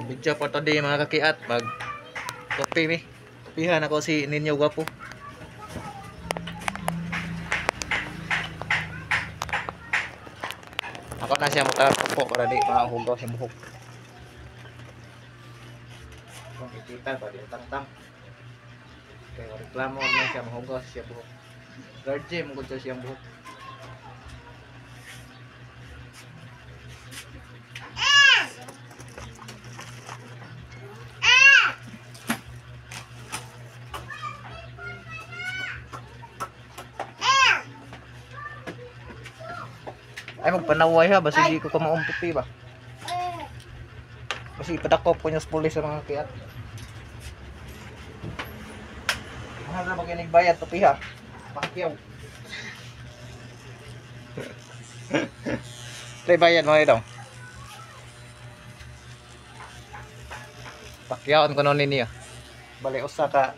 Video for today mga kakiat, mag topi mi. Topihan ako si Ninyo Gwapo. Ako na siya mutapo para di mahugaw siya buhok. Kung ipitan pa di tang-tang. Kaya reklamo na siya mahugaw siya buhok. Guard mo gud siya buhok. Ay magpanaway ha, basta hindi ko ka maumpupi ba. Kasi ipadakop ko niya sa pulis sa mga kiat. Mahal na makinig bayad, tupi ha. Pakyaw. Try bayad mga daw. Pakyaon ko noon ninyo. Bali usa ka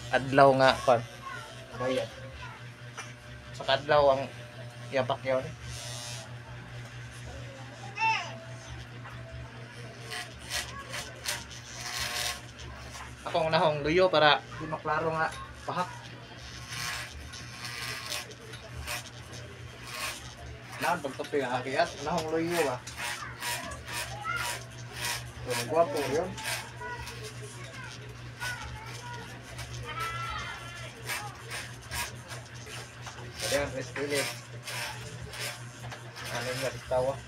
adlaw nga pan. Bayad. Sa kadlaw ang iya pakyaw ni. Akong nahong luyo para di maklaro nga pahak. Naon pagtupi nga akiat, nahong luyo ba. So, gwapo yun. Kaya ang Philip. Ano nga tawa.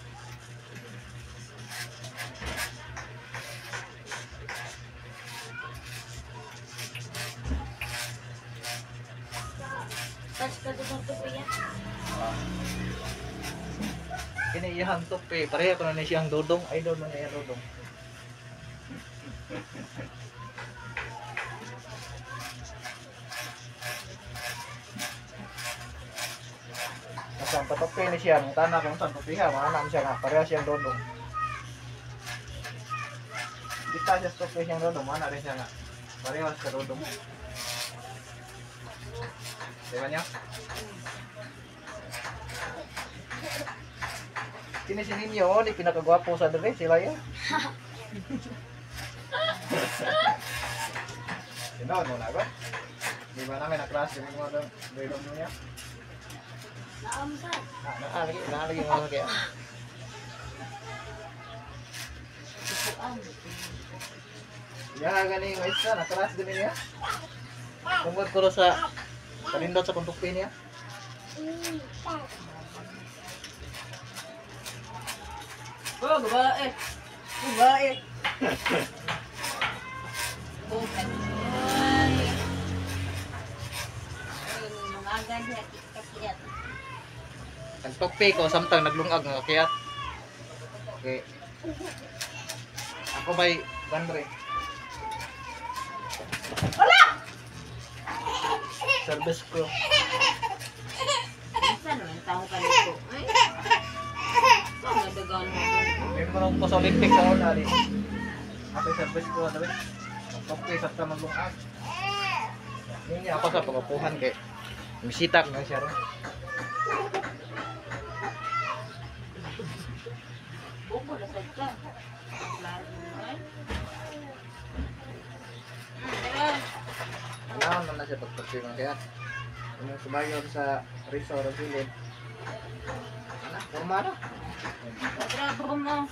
Kini iyang tupi, pareha ko na ni siyang dodong, idol man niya dodong. Asang patupi ni siya, ang tanak kung saan tupiha, maana siya nga, pareha siyang dodong. Kita siya tupi siyang dodong, maana rin siya nga, pareha siya dodong. Diba niya? Kini si Ninyo, di pinakagwapo sa dere, sila yun. Sino, mo na ba? Di ba namin na-crush yung mga doon, doon niya? Naamsa. Naalagi, naalagi mga kaya. Ya, gani yung isa, na-crush din niya. Tungkol ko sa kanindot sa kuntukpi niya. Oh, babae. Babae. Ang topi ko samtang naglungag nga kakiat. Okay. Ako may bandre. Wala. Service ko. Saan naman tao ka nito? Ay. May mga ko sa Olympics sa una rin. Ako yung service ko, sabi. Okay, sa maglungag. Hindi ako sa pagapuhan kay misitak na siya ron. Buko na sa ka. Ano na siya pagpagpag mga kaya. Yung sumayon sa resort o silid. Ano? Forma na. Grabe mo.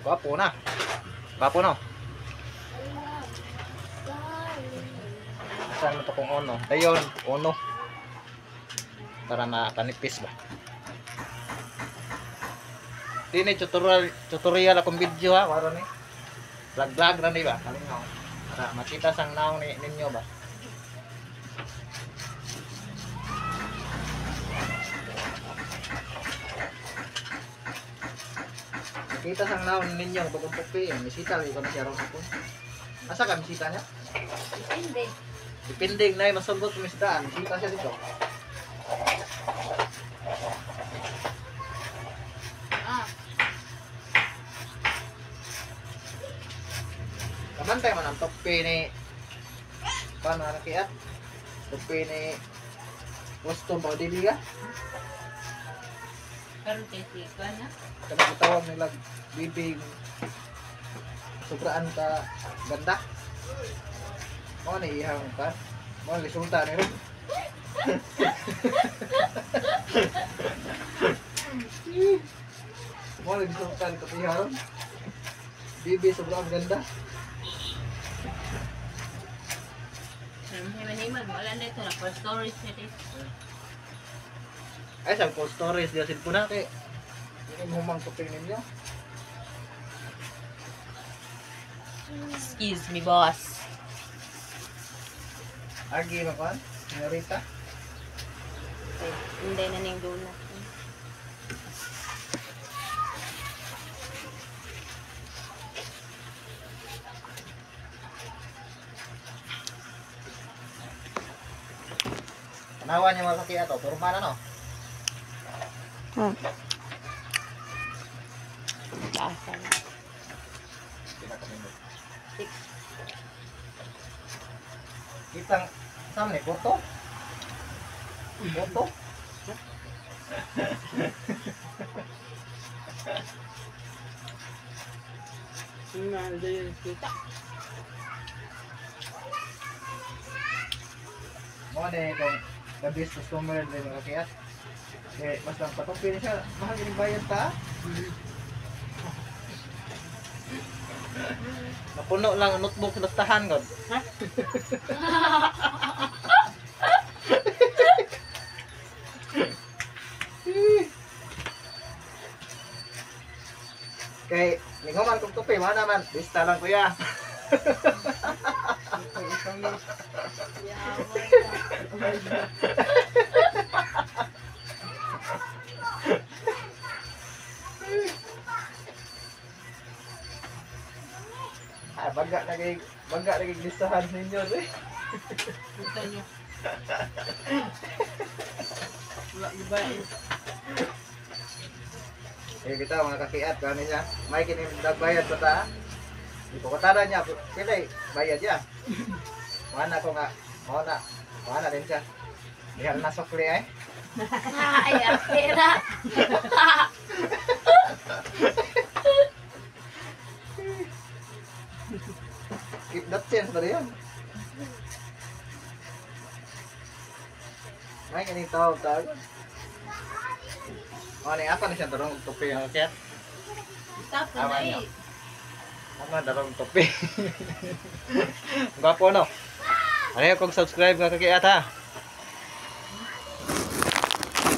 Gwapo na. Gwapo no? Saan mo ito kung ono? Ayun, ono. Para makanipis ba? Dini tutorial, tutorial akong video ha, waro ni. Vlog-vlog ra ni ba? Kalingaw. Para makita sang naong ni ninyo ba? Makita sang naong ninyo bagong tupi, misita lagi ko na siya ron ako. Asa ka misita niya? Depende. Depende na masugot misita, misita siya dito. Ah. Kabantay man ang topi ni Paano kakiat? Tupi ni custom ba dili ka? Karon kay sika na. Kanang gitawag nila bibig sobraan ka ganda. Mao ni iyang ka. Mao resulta ni ron. Mao ni resulta ni tupi ron. Bibi sobrang ganda. Himan-himan, wala na ito na for storage na ito. Ay, sa cold storage diya silpo na kay. Hindi mo humang tupi ninyo. Excuse me, boss. Agi ba kan? Señorita. Okay, hindi na ning donut. Tanawan niyo mga kakiat to, turma na no. Taasan. Pinakamindot. 6. Kitang saan ni Boto? Boto? Kita. Mo na itong the best customer din mga kakiat. Kaya mas lang patupi na siya, mahal yung bayad ta. Napuno lang ang notebook sa listahan god. Ha? Kay ninguman kong tupi, wala naman. Lista lang kuya. Ah, baga na kay listahan ninyo eh. Kita nyo. Wala iba eh. Eh kita mga kakiat kani siya. May kini nagbayad pa ta. Di ko katada niya, pila bayad niya. Wala ko nga, mao na. Wala din siya. Diha na sukli eh. Ay, pera. Keep that sense ba yun? May kini tawag tawag. O ni apa ni siya tarong tupi ang kakiat? Tapos Tama na niyo. eh. Tama darong tupi. Gwapo no. Ano kung subscribe nga kakiat ha.